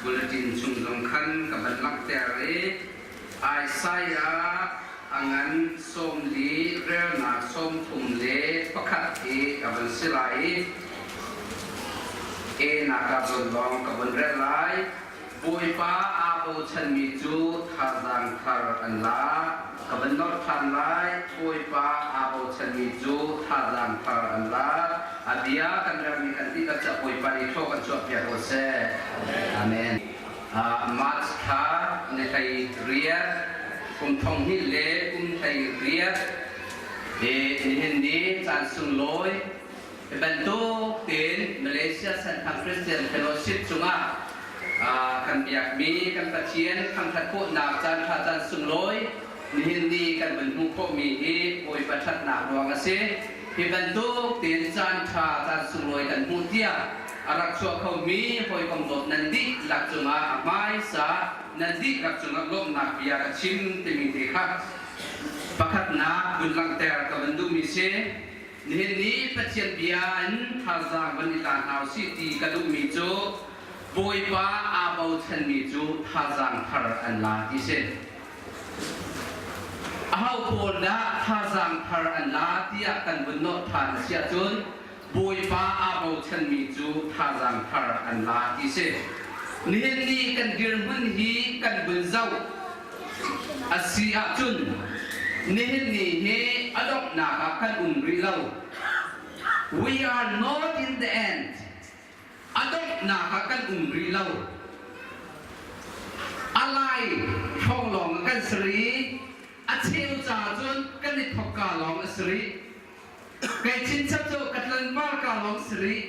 Bulletin chung zong khan ka van langhter i Isaiah a ngan 40 relnak 31 hi a van si lai i e naka zawn lawng ka vun rel lai. Bawipa aa bochanmi cu thazaang thar an la. Ka van nolh ṭhan lai. Bawipa aa bochanmi cu thazaang thar an la. A bia kan relmi kan ti kan cah Bawipa nih thaw kan chuahpiak ko seh. Amen. March thla ni 18 kum 2000 le kum 18 nihin ni caan sunglawi bantuk tein Malaysia Senthang Christian Fellowship cungah kan biakmi kan Pathian thangṭhat khawhnak caan ṭha caan sunglawi nihin ni kan vun hmuh khawhmi hi Bawipa ṭhatnak ruang a si. Hi bantuk tein caan ṭha caan sunglawi kan hmuh tiah a rak chuah khomi hawikom dawt nan dihlak cungah a hmaisa nan dihlak cungah lawmhnak bia ka chim timi te kha pakhatnak vun langhter ka vun duhmi si. Nihin ni Pathian bia in thazaang van i la hna usih ti ka duhmi cu Bawipa aa bochanmi cu thazaang thar an la ti si. Aho pawl dah thazaang thar an la tiah kan vun nolh ṭhan a si ahcun Bawipa aa bochanmi cu thazaang thar an la ti si. Nihin ni kan dirhmun hi kan vun zoh A si ahcun nihin ni hi a donghnak ah kan um rih lo. We are not in the end. A donghnak ah kan um rih lo. A lai hrawng lawng ah kan si rih. A cheu ca cun kan i thawkka lawng a si rih. Kei chinchap cu ka tlangval ka lawng si rih.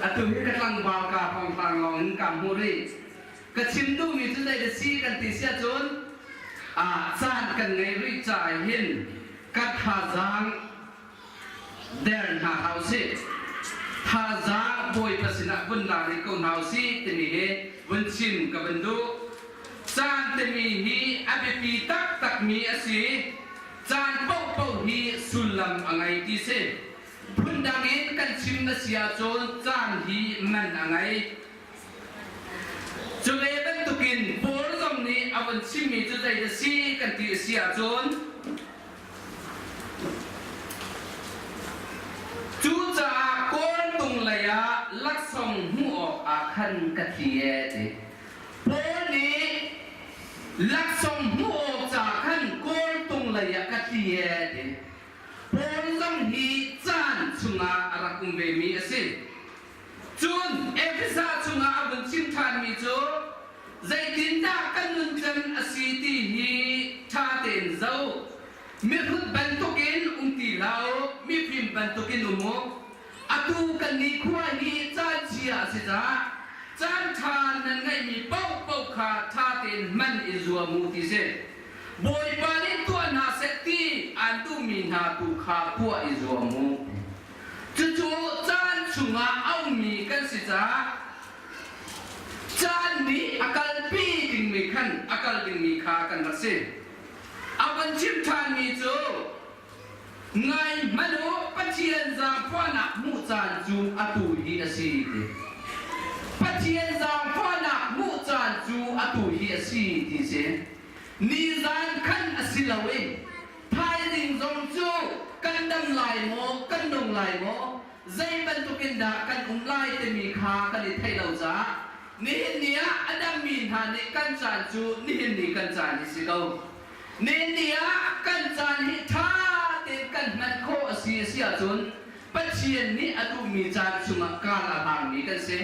Atu hi ka tlangval ka hrawnghrang lawng in ka hmuh rih. Ka chim duhmi cu zei dah si kan ti si ahcun caan kan ngei rih caah hin ka thazaang der hna hlah usih. Thazaang Bawipa sinah vun la rih ko hna usih timi hi vun chim ka vun duh. Caan timi hi a biapi taktakmi a si. Caan paohpaoh hi sullam a ngei ti si. Phundang in kan chim a si ahcun caan hi man a ngei. Cu ve bantukin Paul zong nih a vun chimmi cu zei a si kan ti a si ahcun cucaah kawltung lei ah laksawng hmuh awkah khan ka thi ee ti. Paul nih laksawng hmuh awk ca khan kawltung lei ah ka tli ee ti. Paul zong hi caan chungah a rak um vemi a si. Cun Efesa chungah a vun chim ṭhanmi cu zeitindah kan nuncan a si ti hi ṭha tein zoh. Mihrut bantukin um ti hlah u, mifim bantukin um u. Atu kan nikhua hi caan chia a si caah caan ṭha nan ngeihmi paohpaoh kha ṭha tein hman i zuam u ti si. Bawipa nih tuah hna seh ti aan duhmi hna tu kha tuah i zuam u. Cucu caan chungah a ummi kan si caah caan nih a kalpi dingmi khan a kal dingmi kha kan rak si. A van chim ṭhanmi cu ngai hmanh u Pathian zaangfahnak hmuh caan cu atu hi a si ti. Pathian zaangfahnak hmuh caan cu atu hi a si ti si. Nizan khan a si lo i Thaizing zong cu kan dam lai maw, kan nung lai maw, zei bantukin dah kan um lai timi kha kan i theih lo caah nihin ni ah a dammi hna nih kan caan cu nihin ni kan caan hi si ko. Nihin ni ah kan caan hi ṭha tein kan hman khawh a si a si ahcun Pathian nih a duhmi caan chungah kaar a hlangmi kan si.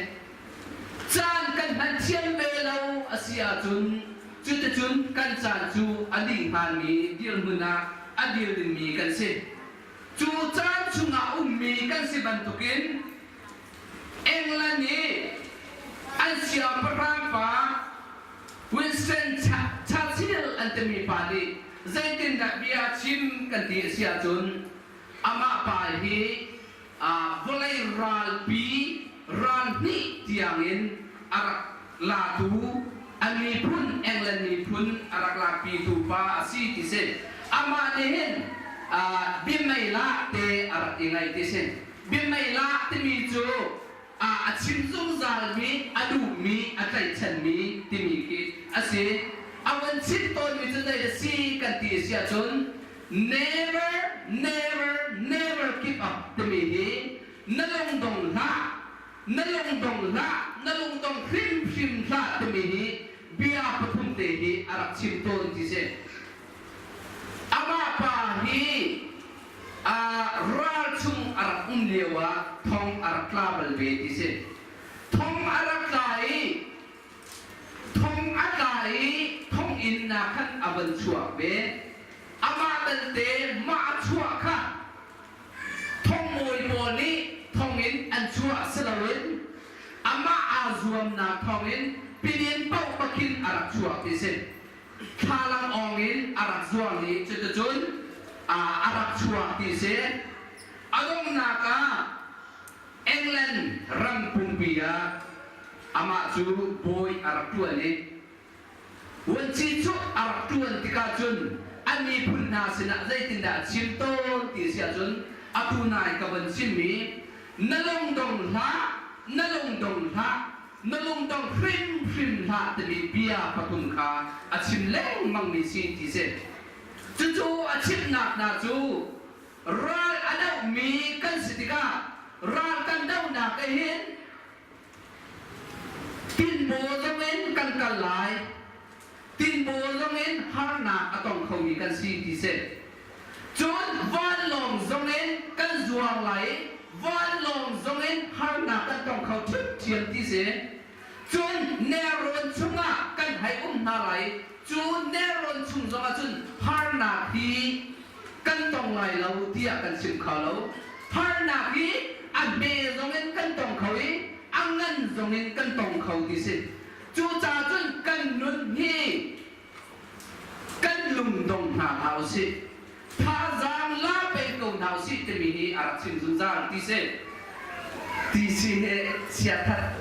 Caan kan hman thiam ve lo a si ahcun cuticun kan caan cu a dih hngami dirhmun ah a dir dingmi kan si. Cu caan chungah ummi kan si bantukin England i an siangpahrang pa Winston Churchill an timi pa nih zeitindah bia a chim kan ti a si ahcun amah pa hi vawlei ralpi ral hnih tiangin a rak latu a miphun England miphun a rak lakpitu pa a si ti si. Amah nih hin biameilah te a rak i ngaih ti si. Biameilah timi cu a chim zungzalmi, a duhmi, a tlaih. si. A van chim tawnmi cu zei a si kan ti a si ahcun never, never, never give up timi hi na lungdong hlah, na lungdong hlah, na lungdong hrimhrim hlah timi hi bia pathum te hi a rak chim tawn ti si. Amah pa hi ral chung a rak um lio ah thong a rak tla bal ve ti si. Thong a rak tla i thong a tla i thonginn na khan a van chuak ve. Amah belte mah a chuah kha thongmawi pawl nih thonginn an chuah si loin amah aa zuamnak thawngin pinin paoh bakhin a rak chuak ti si. Thlalang awng in a rak zuang i cuticun a rak chuak ti si. A donghnak ah England ram pumpi ah amah cu bawi a rak ṭuan i vuanci cu a rak ṭuan tikah cun a miphun hna sinah zeitindah a chim tawn ti a si ahcun atu nai ka von chimmi na lungdong hlah, na lungdong hlah, na lungdong hrimhrim hlah timi bia pathum kha a chim lengmangmi si ti si. Cucu a chimnak hna cu ral a dohmi kan si tikah ral kan dohnak ah hin tinbaw zongin kan kal lai, tinbaw zongin harnak a tong khomi kan si ti si. Cun vanlawng zongin kan zuang lai i vanlawng zongin harnak kan tong kho ṭhiamṭhiam ti si. Cun nelrawn chungah kan hei um hna lai i cu nelrawn chung zongah cun harnak hi kan tong lai lo tiah kan chim kho lo. Harnak hi a hme zongin kan tong kho i a ngan zongin kan tong kho ti si. Cucaah cun kan nun hi kan lungdong hna hlah usih. Thazaang la peng ko hna usih timi hi a rak chim zungzal ti si. Ti si he chiathat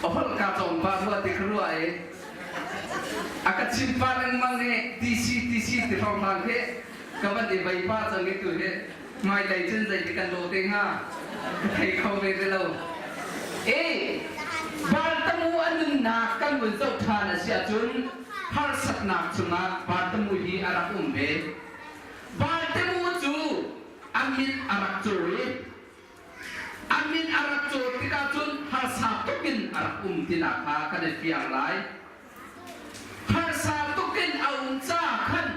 a holh ka cawm pa rua ti ka ruah i a ka chim pa lengmang i ti si ti si ti hrawnghrang khi ka van i vei pa cang i tu hi hmailei cun zei kan lo te hnga ka thei kho ve te lo. E Bartamu a nunnak kan vun zoh ṭhan a si ahcun harsatnak chungah Bartamu hi a rak um ve. Bartamu cu a mit a rak caw i a mit a rak caw tikah cun harsa tuk in a rak um tinak kha kan i fiang lai. Harsa tuk in a um caah khan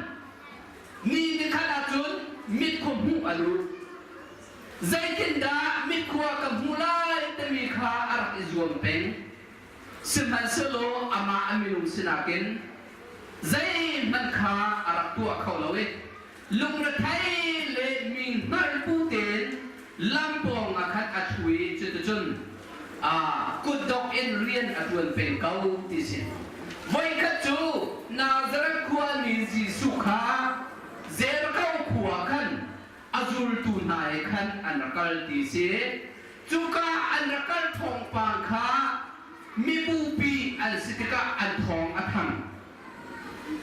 Mi nikhat ahcun mitkhua hmuh a lut. Zeitindah mitkhua ka hmuh lai timi kha a rak i zuam peng. Sihmanhsehlaw amah a minung sinakin zeihmanh kha a rak tuah kho lo i lungrethei le mi hngalh bu tein lam pawng ah khan a ṭhu i cuticun kutdok in rian a ṭuan peng ko ti si. Voikhat cu Nazareth khuami Jesuh kha Jericho khua khan a zultu hna he khan an rak kal ti si. Cuka an rak kal thawngpang kha mibupi an si tikah an thawng a thang.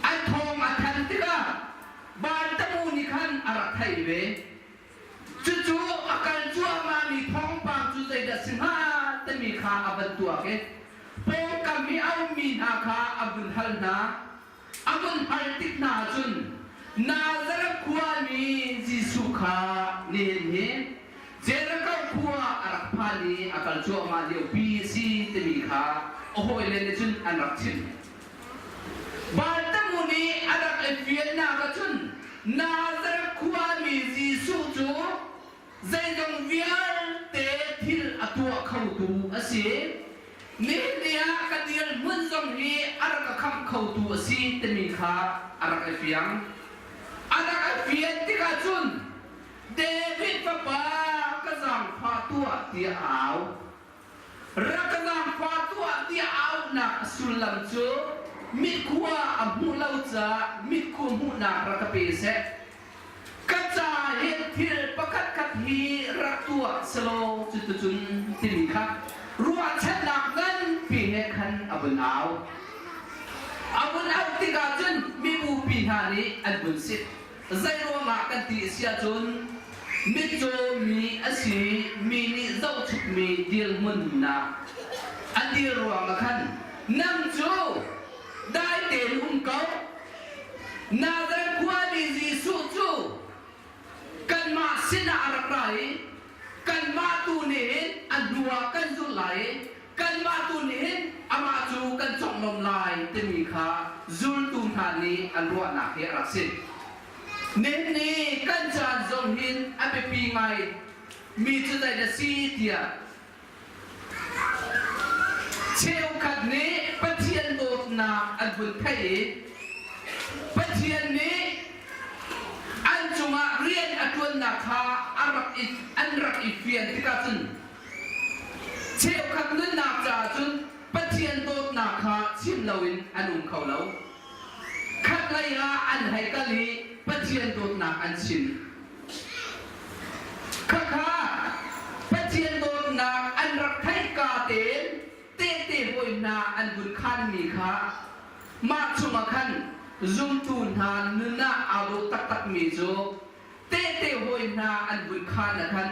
An thawng a than tikah Bartamu nih khan a rak theih ve. Cucu a kal cuahmahmi thawngpang cu zeidah si hnga timi kha a van tuak i pawngkam i a ummi hna kha a vun hal hna. A vun hal tik hna ahcun Nazareth khuami Jesuh kha nihin hi Jericho khua a rak phan i a kal cuahmah liopi a si timi kha a hawile nih cun an rak chimh. Bartamu nih a rak i fiannak ahcun Nazareth khuami Jesuh cu zeizong vialte thil a tuah khotu a si. Nihin ni ah ka dirhmun zong hi a rak ka khamh khotu a si timi kha a rak i fiang. A rak i fian tikah cun David fapa ka zaangfah tuah tiah a au. Rak ka zaangfah tuah tiah auhnak a sullam cu mitkhua a hmuh lo caah mitkhua hmuhnak rak ka pe seh. Ka ca hin thil pakhatkhat hi rak tuah selaw cuticun timi kha ruahchannak nganpi he khan a vun au. A vun auh tikah cun mibupi hna nih an vun sit. Zeiruangah kan ti a si ahcun mitcaw mi a si mi nih zohchukmi dirhmun nak an dir ruangah khan nang cu dai tein. Nazareth khuami Jesuh cu kanmah sinah a rak ra i kanmah tu nih hin a hnuah kan zulh lai i kanmah tu nih hin amah cu kan conglawmh lai timi kha zultu hna nih an ruahnak hi a rak si. Nihin ni kan caan zong hin a biapi ngai mi cu zei na si tiah Cheukhat nih Pathian dawtnak an hun theih i Pathian nih an cungah rian a ṭuannak kha a rak i, an rak i fian tikah cun cheukhat nunnak caah cun Pathian dawtnak kha chim loin an um kho lo. Khatlei ah an hei kal i Pathian dawtnak an chim. Khakha Pathian dawtnak an rak theihka tein tehte hawi hna an vun khanmi kha mah chungah khan zumtu hna nun ah aa dawh taktakmi cu tehte hawi hna an vun khan ah khan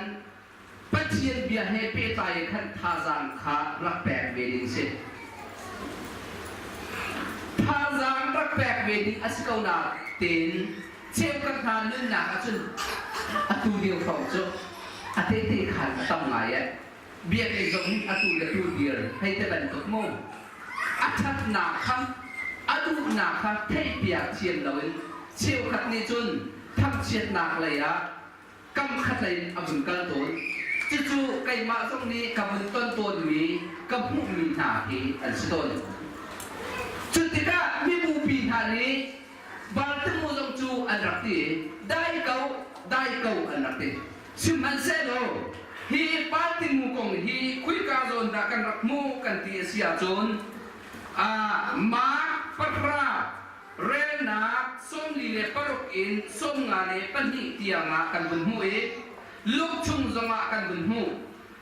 Pathian bia he pehtlai khan thazaang kha rak pek ve ding si. Thazaang rak pek ve ding a si ko na tein cheukhat hna nunnak ahcun atu lio hrawng cu a tehte khan a tam ngai eh. Biakinn zong hin atu le tu dir hei te bantuk mu. A ṭhatnak kha a duhnak kha theihpiak thiam loin cheukhat nih cun thangchiatnak lei ah kam khat lei in a vun kal tawn. Cucu keimah zong nih ka vun ton tawnmi ka hmuhmi hna hi an si tawn. Cu tikah mibupi hna nih Bartimu zong cu an rak ti i dai ko, dai ko an rak ti. Sihmanhsehlaw hi Bartimu kong hi khuika zawn dah kan rak hmuh kan ti a si ahcun Mark pahra relnak 46 in 52 tiangah kan vun hmuh i Luke chung zongah kan vun hmuh.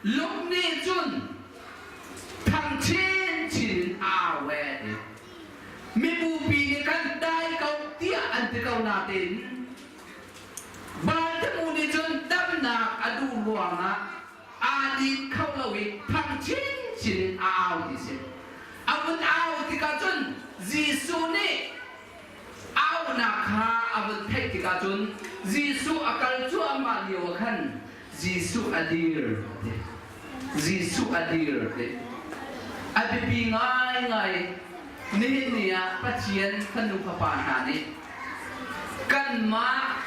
Luke nih cun thang chinchin in a au ve ti. Mibupi nih khan dai ko tiah an ti ko nain Bartimu nih cun damnak a duh ruangah aa din kho lo i thang chinchin in a au ti si. A vun au tikah cun Jesuh nih aunak kha a vun theih tikah cun Jesuh a kal cuahmah lio ah khan Jesuh a dir ti. Jesuh a dir ti. A biapi ngaingai nihin ni ah Pathian fanu fapa hna nih kanmah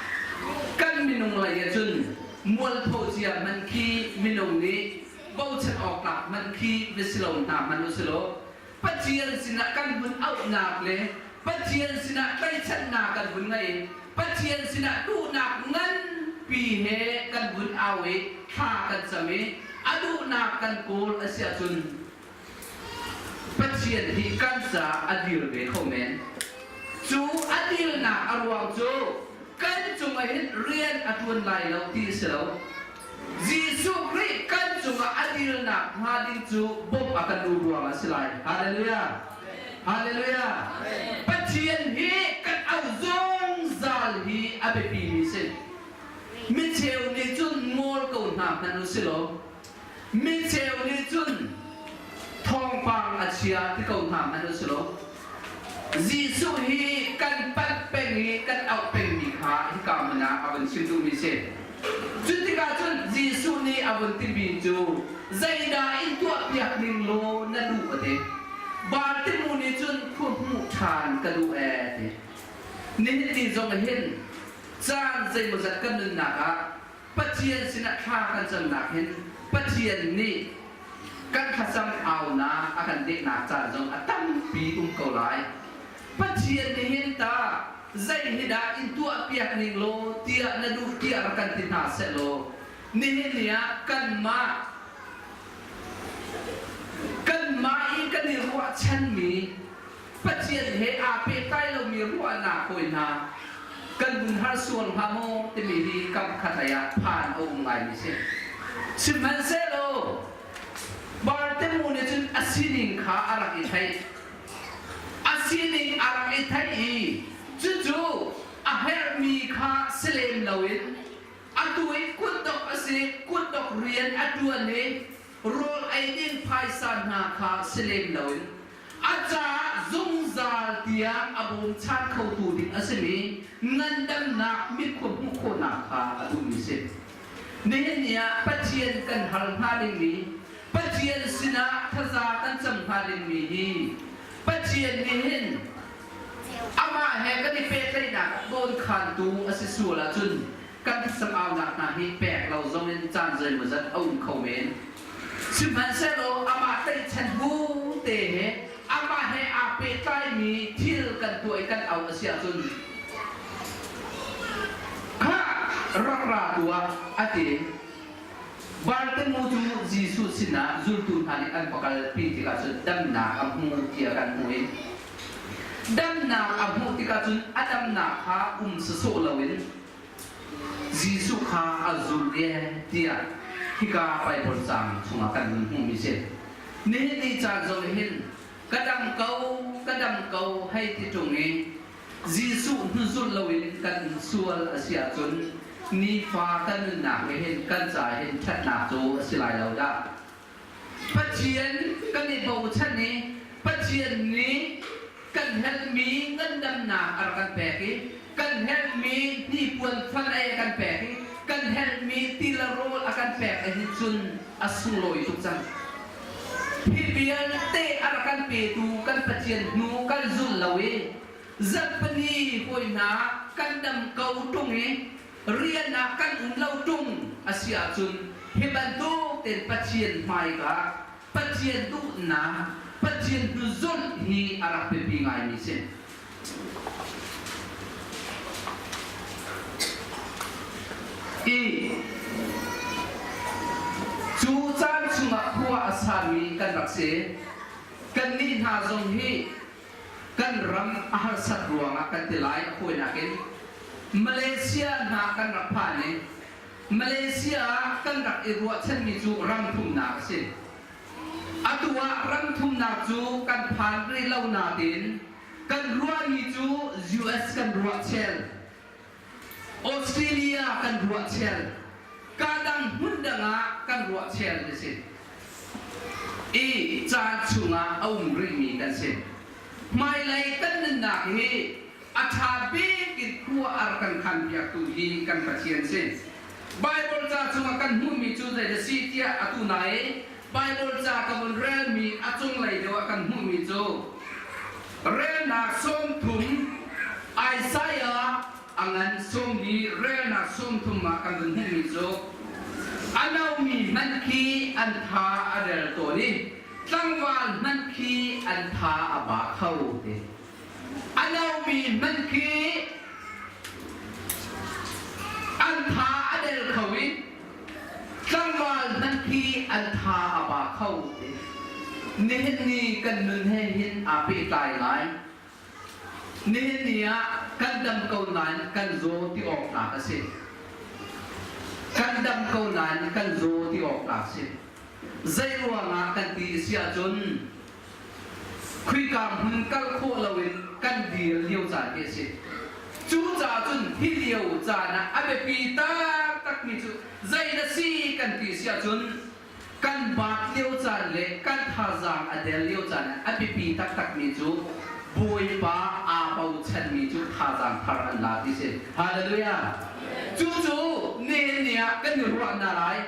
kan minung lei ah cun mualpho cia hmanh khi minung nih bochan awk tlak hmanh khi va si lo hna hmanh u si law Pathian sinah kan vun auhnak le Pathian sinah tlaihchannak kan vun ngei Pathian sinah duhnak nganpi he kan vun au i thla kan cam i a duhnak kan kawl a si ahcun Pathian hi kan caah a dir ve kho men. Cu a dirnak a ruang cu kan cungah hin rian a ṭuan lai lo ti a si lo. Jesuh Khrih kan cungah a dirnak hnga ding cu bawmh a kan duh ruangah a si lai. Hallelujah! Hallelujah! Pathian hi kan auh zungzal hi a biapimi si. Micheu nih cun ngawl ko hna hmanh u si law Micheu nih cun thawngpang a chia ti ko hna hmanh u si law Jesuh hi kan panh peng i kan auh pengmi kha hika hmun ah a vun chim duhmi si. Cu tikah cun Jesuh nih a vun timi cu zeidah in tuahpiak ning law na duh a ti. Bartimu nih cun khua hmuh ṭhan ka duh ee a ti. Nihin ni zong hin caan zeimawzat kan nunnak ah Pathian sinah thla kan camnak hin Pathian nih kan thlacam aunak a kan dehnak caan zong a tampi um ko lai. Pathian nih hin ta zei hi dah in tuahpiak ning law tiah na duh tiah rak kan ti hna seh law nihin ni ah kanmah kanmah i kan i ruahchanmi Pathian he aa pehtlai lomi ruahnak hawi hna kan vun har sual hnga maw timi hi kam khat lei ah phan a um ngaimi si. Sihmanhsehlaw Bartimu nih cun a sining kha a rak i theih. A sining a rak i theih i cucu a herhmi kha si lem loin atu i kutdok a si kutdok rian a ṭuan i rawl ei ding phaisa hna kha si lem loin a caah zungzal. tiang a bawmchan khotu ding a simi ngandamnak mitkhua hmuh khawhnak kha a duhmi a si. Nihin ni ah Pathian kan hal hnga dingmi, Pathian sinah thaza kan cam hnga dingmi hi Pathian nih hin amah he kan i pehtlaihnak ah dawnkhantu a si sual ahcun kan thlacam aunak hna hi pek lo zong in caan zeimawzat a um kho men. Sihmanhsehlaw amah tlaihchan bu te he amah he aa pehtlaimi thil kan tuah i kan auh a si ahcun khah rak ra tuah a ti. Bartimu cu Jesuh sinah zultu hna nih an va kalpi tikah cun damnak a hmu tiah kan hmuh i damnak a hmuh tikah cun a damnak kha um sawsawh loin Jesuh kha a zulh e tiah hika Baibal caang chungah kan hun hmuhmi si. Nihin ni caan zong hin ka dam ko, ka dam ko hei ti ṭung i Jesuh hnuzulh loin kan sual a si ahcun nifa kan nunnak he hin kan ca hin ṭhatnak cu a si lai lo dah. Pathian kan i bochan i Pathian nih kan herhmi ngandamnak a rak kan pek i kan herhmi hnipuan fan ei a kan pek i kan herhmi ti le rawl a kan pek ahhin cun a sunglawi tuk cang. Hi vialte a rak kan petu kan Pathian hnu kan zul lo i zarhpini hawi hna kan dam ko ṭung i rian ah kan um lo ṭung a si ahcun hi bantuk tein Pathian hmaika Pathian duhnak Pathian hnu zulh hi a rak biapi ngaimi si. I cu caan chungah khua a sami kan rak si. Kannih hna zong hi kan ram a harsat ruangah kan ti lai a fawinak in Malaysia hna kan rak phan i Malaysia ah kan rak i ruahchanmi cu ram thumnak a si. Atu ah ram thumnak cu kan phan rih lo nain kan ruahmi cu US kan ruah chel, Australia kan ruah chel, ka dang hmun dang ah kan ruah chel ti si. I caan chungah a um rihmi kan si. Hmailei kan nunnak hi a ṭha bik in khua a rak kan khanpiaktu hi kan Pathian si. Baibal ca chungah kan hmuhmi cu zei a si tiah atu nai Baibal ca ka vun relmi a cunglei deuh ah kan hmuhmi cu relnak 30 Isaiah a ngan sawmmi relnak 30 ah kan vun hmuhmi cu a nomi hmanh khi an tha a rel tawn i tlangval hmanh khi an tha a ba kho ti. A nomi hmanh khi an tha a del kho i tlangval hmanh khi an tha a ba kho ti. Nihin ni kan nun he hin aa pehtlai ngai. Nihin ni ah kan dam ko nain kan zaw ti awk tlak a si. Kan dam ko nain kan zaw ti awk tlak a si. Zei ruangah kan ti a si ahcun Khika hmun kal khawh loin kan dir lio caan hi a si. Cucaah cun hi lio caan ah a biapi taktakmi cu zei na si kan ti si ahcun kan baat lio caan le kan thazaang a der lio caan ah a biapi taktakmi cu Bawipa aa bochanmi cu thazaang thar an la ti si. Hallelujah! Cucu nihin ni ah kan i ruah hna lai.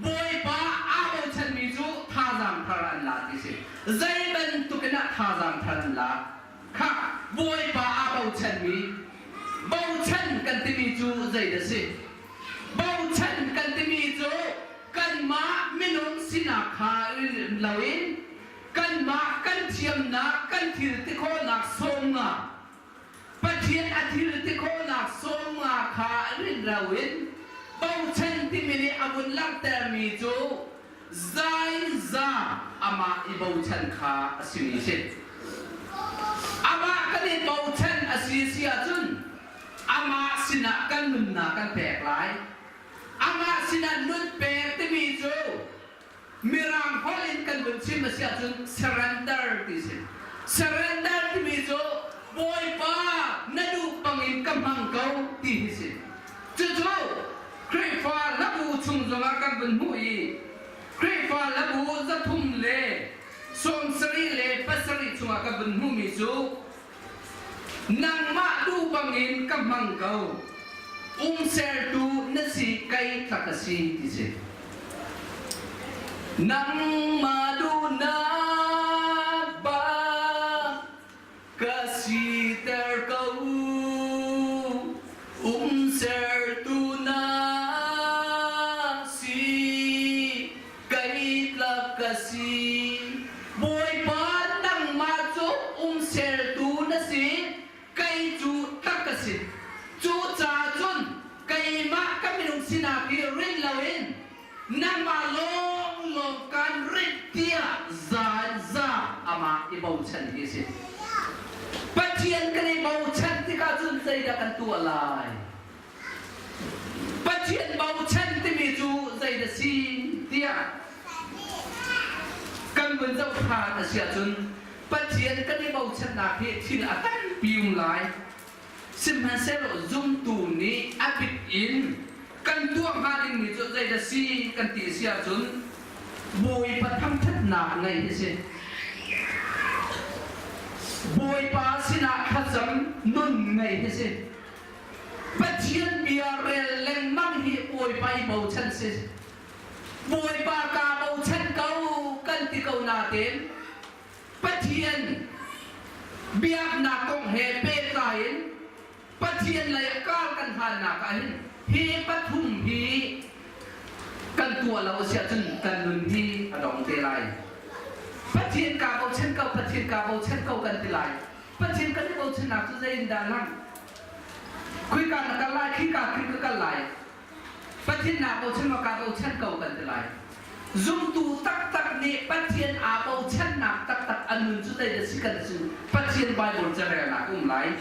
Bawipa aa bochanmi cu thazaang thar an la ti si. Zei bantuk in ah thazaang thar an la? Khah, Bawipa aa bochanmi bochan kan timi cu zei dah si? Bochan kan timi cu kanmah minung sinak kha loin kanmah kan thiamnak, kan thil ti khawhnak sawm nga Pathian a thil ti khawhnak 50 kha rinro in bochan timi nih a vun langhtermi cu zaiza amah i bochan kha a simi si. Amah kan i bochan a si si ahcun amah sinah kan nunnak kan pek lai. Amah sinah nun pek timi cu Mirang holh in kan vun chim a si ahcun surrender ti si. Surrender timi cu Bawipa na duh bangin ka hmang ko ti hi si. Cucu Khrihfa hlabu chung zongah kan vun hmuh i Khrihfa hlabu 377 chungah kan vun hmuhmi cu. Nangmah duh bangin ka hmang ko. Umsertu na si kei tla ka si ti si. Nangmah duhnak bang ka siter ko. Umsertu na si kei tla ka si. Bawipa nangmah cu umsertu na si, kei cu tla ka si. Cucaah cun keimah ka minung sinak hi rinh loin nangmah lawnglawng kaan rinh tiah za in za amah i bochan hi a si. Pathian kan i bochan tikah cun zeidah kan tuah lai? Pathian bochan timi cu zeidah si tiah kan vun zoh ṭhan a si ahcun Pathian kan i bochannak hi thil a tampi um lai. Sihmanhsehlaw zumtu nih a bik in kan tuah hnga dingmi cu zeidah si kan ti a si ahcun Bawipa thangṭhatnak ngeih hi si. Bawipa sinah thlacam nun ngeih hi si. Pathian bia rel lengmang hi Bawipa i bochan si. Bawipa kaa bochan ko kan ti ko nain Pathian biaknak kong he pehtlai in Pathian lei ah kar kan hlannak ah hin hi pathum hi kan tuah lo a si ahcun kan nun hi a dong te lai. Pathian kaa bochan ko, Pathian kaa bochan ko kan ti lai. Pathian kan i bochannak cu zei in dah lang? Khika na kal lai, khika khin ka kal lai. Pathian naa bochan maw kaa bochan ko kan ti lai. Zumtu taktak nih Pathian aa bochannak taktak a nun cu zeidah si kan cu Pathian Bible carelnak um lai.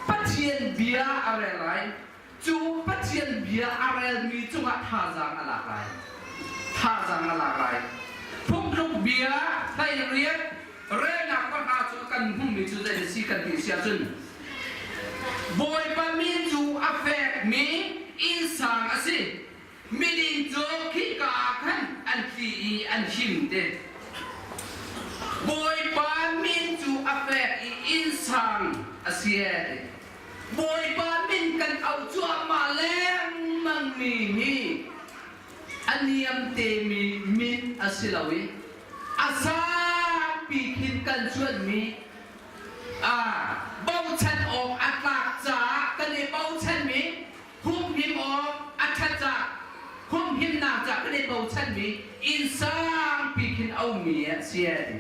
Pathian bia a rel lai. Cu Pathian bia a relmi cungah thazaang a lak lai. Thazaang a lak lai. Phungtluk bia 18 relnak pahra cu kan hmuhmi cu zei si kan ti si ahcun Bawipa min cu a fekmi innsang a si. Miding cu khika ah khan an tli i an him te. Bawipa min cu a fek i innsang a si e ti. Bawipa min kan auh cuahmah lengmangmi hi a niam temi min a si lo i a sangpi khin kan cuanhmi bochan awk a tlak caah kan i bochanmi humhim awk a ṭhat caah humhimnak caah kan i bochanmi inn sangpi khin a ummi a si ti.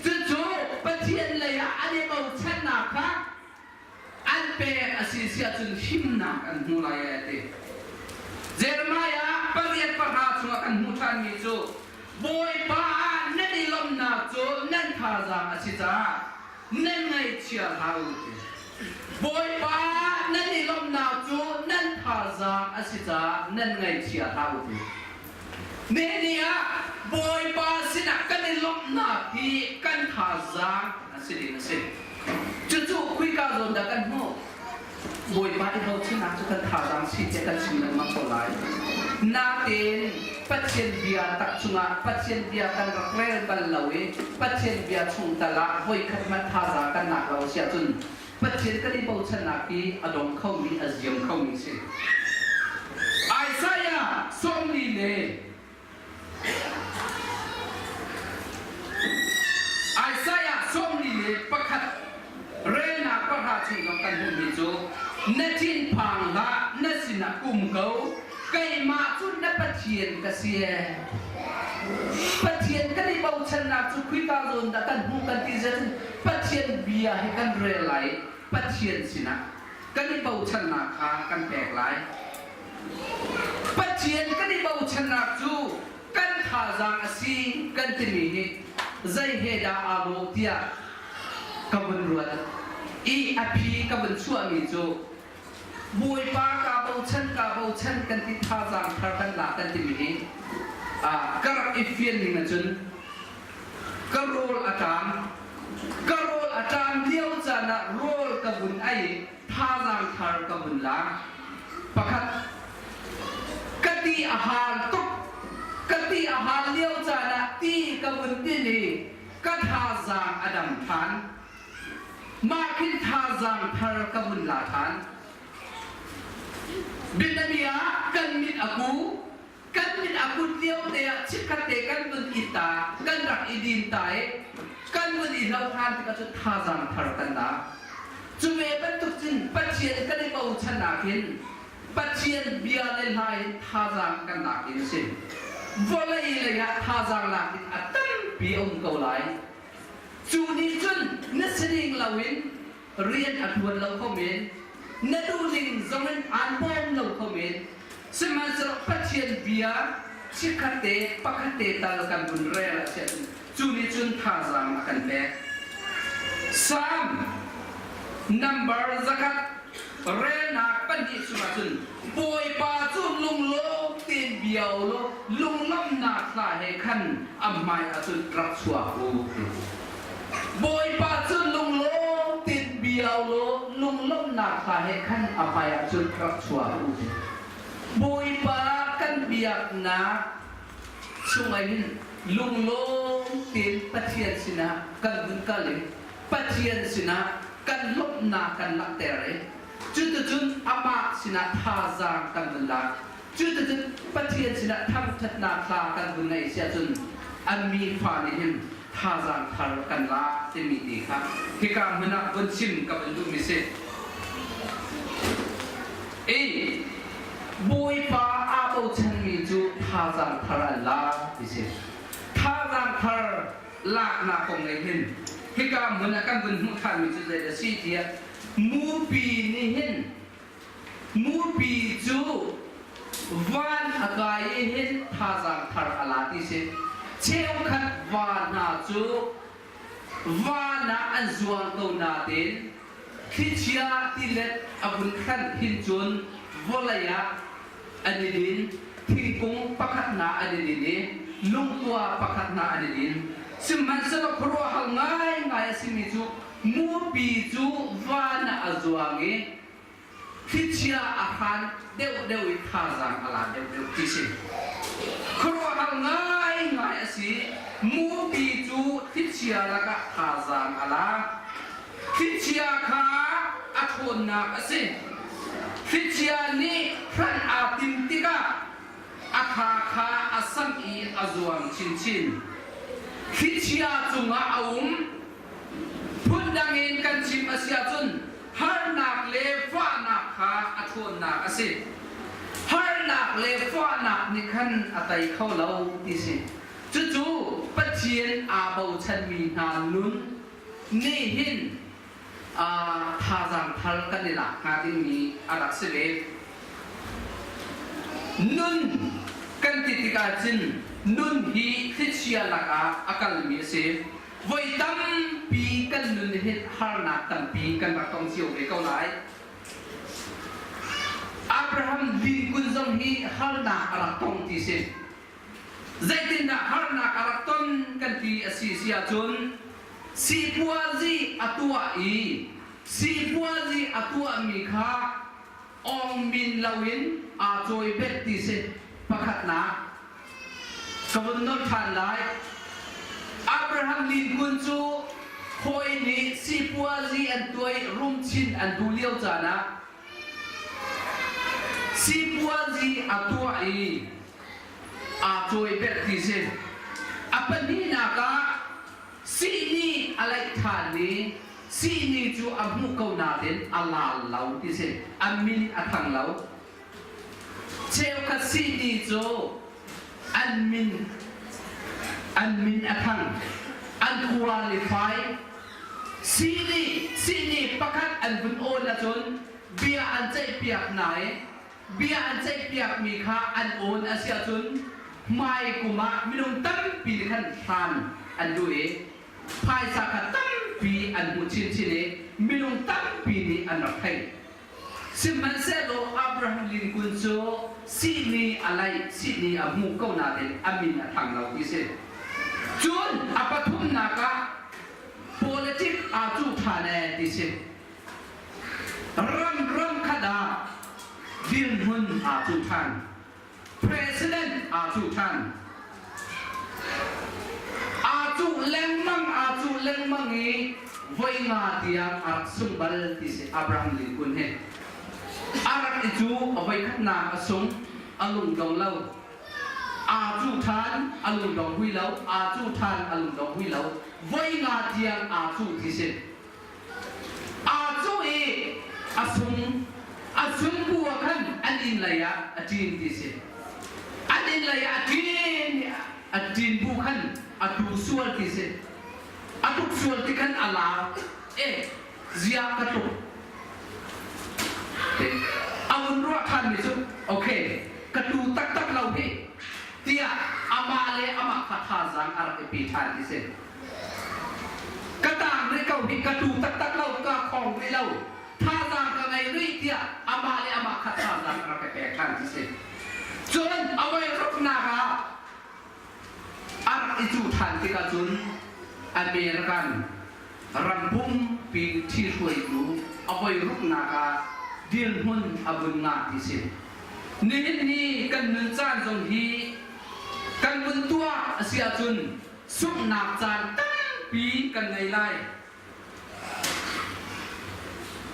Cucu Pathian lei ah an i bochannak kha an pek a si si ahcun himnak an hmu lai a ti. Jeremiah 8:3 chungah kan hmuh ṭhanmi cu Bawipa ah nan i lawmhnak cu nan thazaang a si caah nan ngaihchia hlah u ti. Bawipa ah nan i lawmhnak cu nan thazaang a si caah nan ngaihchia hlah u ti. Nihin ah Bawipa sinah kan i lawmhnak hi kan thazaang a si ding a si. Cucu khika zawn dah kan hmuh? Bawipa i bochannak cu kan thazaang si tiah kan chim lengmang ko lai. Nain Pathian bia tak chungah Pathian bia kan rak rel bal lo i Pathian bia chung tal ah voikhat hmanh thazaang kan lak lo a si ahcun Pathian kan i bochannak hi a dong khomi, a ziam khomi si. Isaiah 40 le Isaiah 41 relnak pahra chung zong kan hmuhmi cu na thinphang hlah na sinah um ko keimah cu na Pathian ka si ee. Pathian kan i bochannak cu khika zawn dah kan hmuh kan ti cun Pathian bia hi kan rel lai Pathian sinah kan i bochannak kha kan pek lai. Pathian kan i bochannak cu kan thazaang a si kan timi hi zei he dah aa lawh tiah ka vun ruat i a phi ka vun chuahmi cu Bawipa kaa bochan kaa bochan kan ti thazaang thar kan lak kan timi hi ka rak i fian ning ahcun ka rawl a ṭam ka rawl a ṭam lio caan ah rawl ka vun ei i thazaang thar ka vun la pakhat ka ti a hal tuk ka ti a hal lio caan ah ti ka vun tin i ka thazaang a dam ṭhan mah khin thazaang. thazaang thar ka vun la ṭhan. Bianabia ah kan mit a ku, kan mit a kut lio te ah chikkhat te kan vun i ta, kan rak i din ta i kan vun i hlo ṭhan tikah cun thazaang thar kan la. Cu ve bantuk cun Pathian kan i bochan ah khin Pathian bia le hla in thazaang kan lak in a si. Vawlei lei ah thazaang lak in a tampi a um ko lai. Cu nih cun na sining loin rian a ṭuan lo kho men, na duhning zong in aan bawm lo kho men. Sihmanhsehlaw Pathian bia chikkhat te pakhat te tal kan vun rel ah cun cu nih cun thazaang a kan pek. Salm number 100 relnak pahnih chungah cun Bawipa cu lunglawm tein bia u law lunglawmhnak hla he khan a hmai ah cun rak chuak u. Bawipa cu lunglawm tein bia u law lunglawmhnak hla he khan a hmai ah cun rak chuak u. Bawipa kan biaknak chungah hin lunglawm tein Pathian sinah kan vun kal i Pathian sinah kan lawmhnak kan langhter i cuticun amah sinah thazaang kan vun lak. Cuticun Pathian sinah thangṭhatnak hla kan vun ngeih si ahcun an mi fa nih hin thazaang thar kan lak timi ti kha hika hmun ah vun chim ka vun duhmi si. I Bawipa aa bochanmi cu thazaang thar an la ti si. Thazaang thar laknak kong nih hin hika hmun ah kan vun hmuh ṭhanmi cu zei a si tiah mupi nih hin mupi cu van a kai i hin thazaang thar a la ti si. Cheukhat va hna cu van ah an zuang ko nain thlichia tilet a vun hranh hin cun vawlei ah an i din, thingkung pakhat hna an i din i lungkua pakhat hna an i din. Sihmanhsehlaw khuaruahhar ngaingai a simi cu mupi cu van ah a zuang i thlichia a hran deuhdeuh i thazaang a la deuhdeuh ti si. Khuaruahhar ngaingai a si. Mupi cu thlichia lakah thazaang a la. Thlichia kha a ṭhawnnak a si. Thlichia nih hranh aa tim tikah a tha kha a samh i a zuang chinchin. Thlichia cungah a um. Phundang in kan chim a si ahcun harnak le fahnak kha a ṭhawnnak a si. Harnak le fahnak nih khan a tei kho lo ti si. Cucu Pathian aa bochanmi hna nun nih hin thazaang thar kan i lak hnga dingmi a rak si ve. Nun kan ti tikah cun nun hi thlichia lakah a kalmi a si. Voi tampi kan nun hi harnak tampi kan rak tong cio ve ko lai. Abraham Lincoln zong hi harnak a rak tong ti si. Zeitindah harnak a rak ton kan ti a si si ahcun sipuazi a tuah i sipuazi a tuahmi kha awngmin loin aa cawi bet ti si. Pakhatnak ka vun nolh ṭhan lai. Abraham Lincoln cu hawi nih sipuazi an tuai rumchin an duh lio caan ah sipuazi a tuah i aa cawi bet ti si. A pahnihnak ah sihni a laih ṭhan i sihni cu a hmuh ko nain a laal lo ti si. A min a thang lo. Cheukhat sihni cu an min an min a thang. An qualify. Sihni sihni pakhat an vun awn ahcun bia an ceihpiak hna i bia an ceihpiakmi kha an awn a si ahcun hmai kum ah minung tampi nih khan hlan an duh i phaisa kha tampi an hmuh chinchin i minung tampi nih an rak theih. Sihmanhsehlaw Abraham Lincoln cu sihni a laih, sihni a hmuh ko nain a min a thang lo ti si. Cun a pathumnak ah politic aa cuh ṭhan ee ti si. Ram ram khat ah dirhmun aa cuh ṭhan. President aa cuh ṭhan. Aa cuh lengmang, aa cuh lengmang i. voi nga tiang a rak sung bal ti si Abraham Lincoln hi. A rak i cu a voikhatnak a sung, a lungdong lo. Aa cu ṭhan, a lungdong hui lo, aa cu ṭhan, a lungdong hui lo. Voi nga tiang aa cu ti si. Aa cu i a sung, a sung bu ah khan an inn lei ah a ṭin ti si. An inn lei ah a ṭin i a ṭin bu khan a tu sual ti si. A tuk sual ti khan a lau. E, ziah ka tuk. A vun ruah ṭhanmi cu, okay, ka tu taktak lo hi, tiah amah le amah kha thazaang a rak i pe ṭhan ti si. Ka taang rih ko hi, ka tu taktak lo, ka khong rih lo, thazaang ka ngei rih tiah amah le amah kha thazaang a rak i pek ṭhan ti si. Cun a voi ruknak ah a rak i cuh ṭhan tikah cun American ram pumpi ṭhihruaitu a voi ruknak ah dirhmun a vun ngah ti si. Nihin ni kan nun caan zong hi kan vun tuah a si ahcun sunghnak caan tampi kan ngei lai.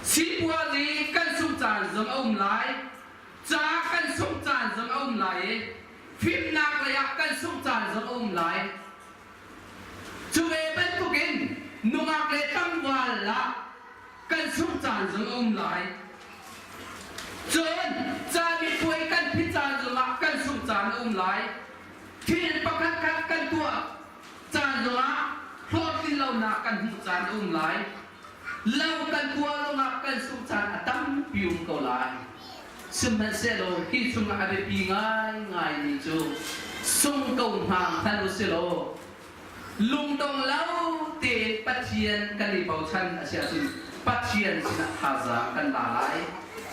Sipuazi kan sungh caan zong a um lai. Ca kan sungh caan zong a um lai i fimnak lei ah kan sungh caan zong a um lai. Cu ve bantukin nungak le tlangval ah kan sungh caan zong a um lai. Cun camipuai kan phit caan zongah kan sungh caan a um lai. Thil pakhatkhat kan tuah caan zongah hlawhtlin lonak kan hmuh caan a um lai. Lo kan tuah lawngah kan sungh caan a tampi um ko lai. Sihmanhsehlaw hi chungah a biapi ngaingaimi cu sung ko hna hmanh u silaw lungdong lo tein Pathian kan i bochan a si ahcun Pathian sinah thazaang kan la lai.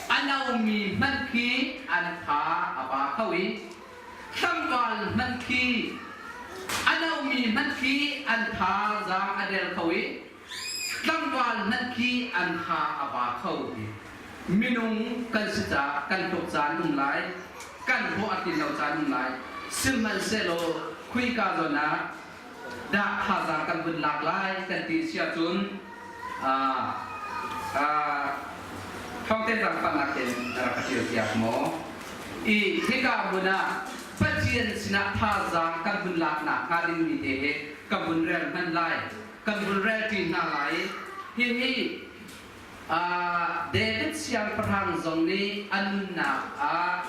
A nomi hmanh khi an tha a ba kho i tlangval hmanh khi a nomi hmanh khi an thazaang a der kho i tlangval hmanh khi an tha a ba kho ti. Minung kan si caah kan tluk caan um lai, kan hlawh a tlin lo caan um lai. Sihmanhsehlaw khuika zawn ah dah thazaang kan vun lak lai kan ti si ahcun thawngte zaangfahnak in na rak ka ṭial piak maw? I hika hmun ah Pathian sinah thazaang kan vun laknak hnga dingmi te hi ka vun rel hmanh lai, kan vun rel ṭi hna lai. Hihi David siangpahrang zong nih a nunnak ah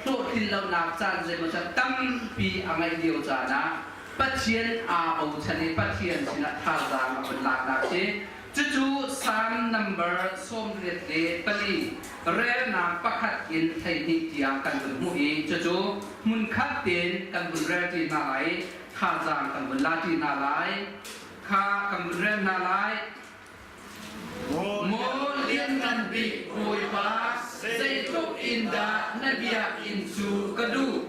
hlawhtlin lonak caan zeimawzat tampi a ngeih lio caan ah Pathian aa bochan i Pathian sinah thazaang a vun laknak si. Cucu Salm number 84 relnak pakhat in 12 tiang kan vun hmuh i cucu hmunkhat tein kan vun rel ṭi hna lai i thazaang kan vun la ṭi hna lai. Kha kan vun rel hna lai. Maw Lianngan Bik Bawipa, zeitluk in dah na biakinn cu ka duh!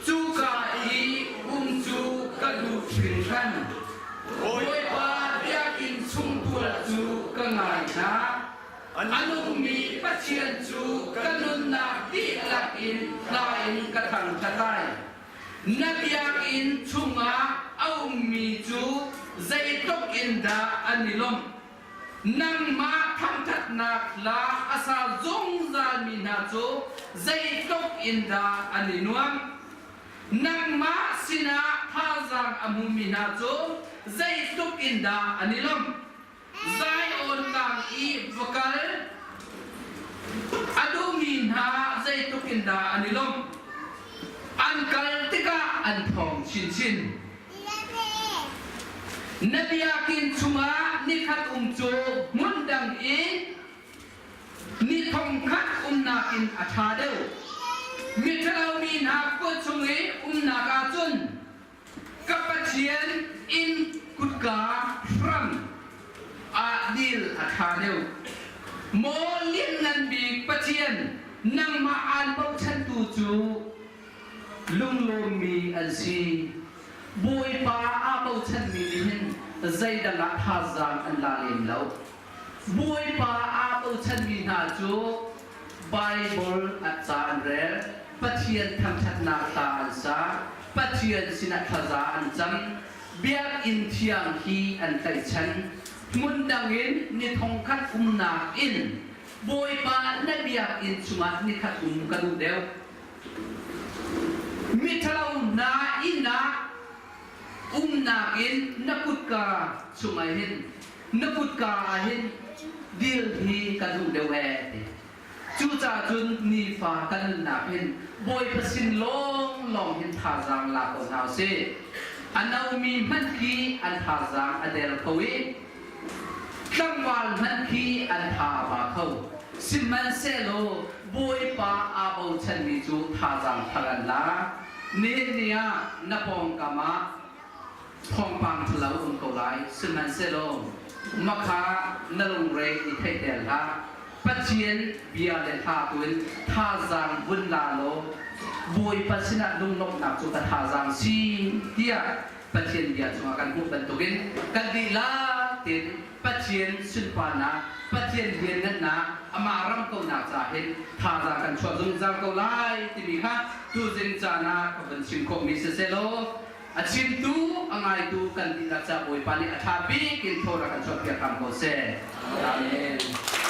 Cuka i um cu ka duh hringhran. Bawipa biakinn chungtual cu ka ngai hna. A nungmi Pathian cu ka nunnak dihlak in hla in ka thangṭhat lai. Na biakinn chungah a ummi cu zeitluk in dah an i lawmh. Nangmah thangṭhatnak hla a sa zungzalmi hna cu zeitluk in dah an i nuamh. Nangmah sinah thazaang a hmumi hna cu zeitluk in dah an i lawmh. Zion tlang i va kal a duhmi hna zeitluk in dah an i lawmh. An kal tikah an thawng chinchin. Na biakinn chungah nikhat um cu hmun dang i ni thongkhat umnak in a ṭha deuh. Miṭhalo mi hna kut chung i umnak ah cun Ka Pathian inn kutka hram ah dil a ṭha deuh. Maw Lianngan Bik Pathian, nangmah aan bochantu cu lunglawmmi an si. Bawipa aa bochanmi nih hin zeidang ah thazaang an la lem lo. Bawipa aa bochanmi hna cu Baibal a ca an rel, Pathian thangṭhatnak hla an sa, Pathian sinah thlaza an cam, biakinn thiang hi an tlaihchan. Hmun dang in ni thongkhat umnak in Bawipa na biakinn chungah nikhat um ka duh deuh. Miṭhalo hna inn ah umnak in na kutka chungah hin na kutka ah hin dir hi ka duh deuh ee ti. Cucaah cun nifa kan nunnak hin Bawipa sin lawnglawng hin thazaang la ko hna usih. A nomi hmanh khi an thazaang a der kho i tlangval hmanh khi an tha a ba kho. Sihmanhsehlaw Bawipa aa bochanmi cu thazaang thar an la. Nihin ni ah na pawngkam ah thawngpang ṭhalo um ko lai. Sihmanhsehlaw makha na lungre i theihter hlah. Pathian bia le hla tu in thazaang vun la law Bawipa sinah lunglawmhnak cu ka thazaang si tiah Pathian bia chungah kan hmuh bantukin kan dihlak tein Pathian sunparnak, Pathian lianngannak, amah ram konak ca hin thazaang kan chuah zungzal ko lai timi kha tuzing caan ah ka vun chim khawhmi siselaw a chimtu a ngaitu kan dihlak ca Bawipa nih a ṭha bik in thaw rak kan chuahpiak hram ko seh. Amen.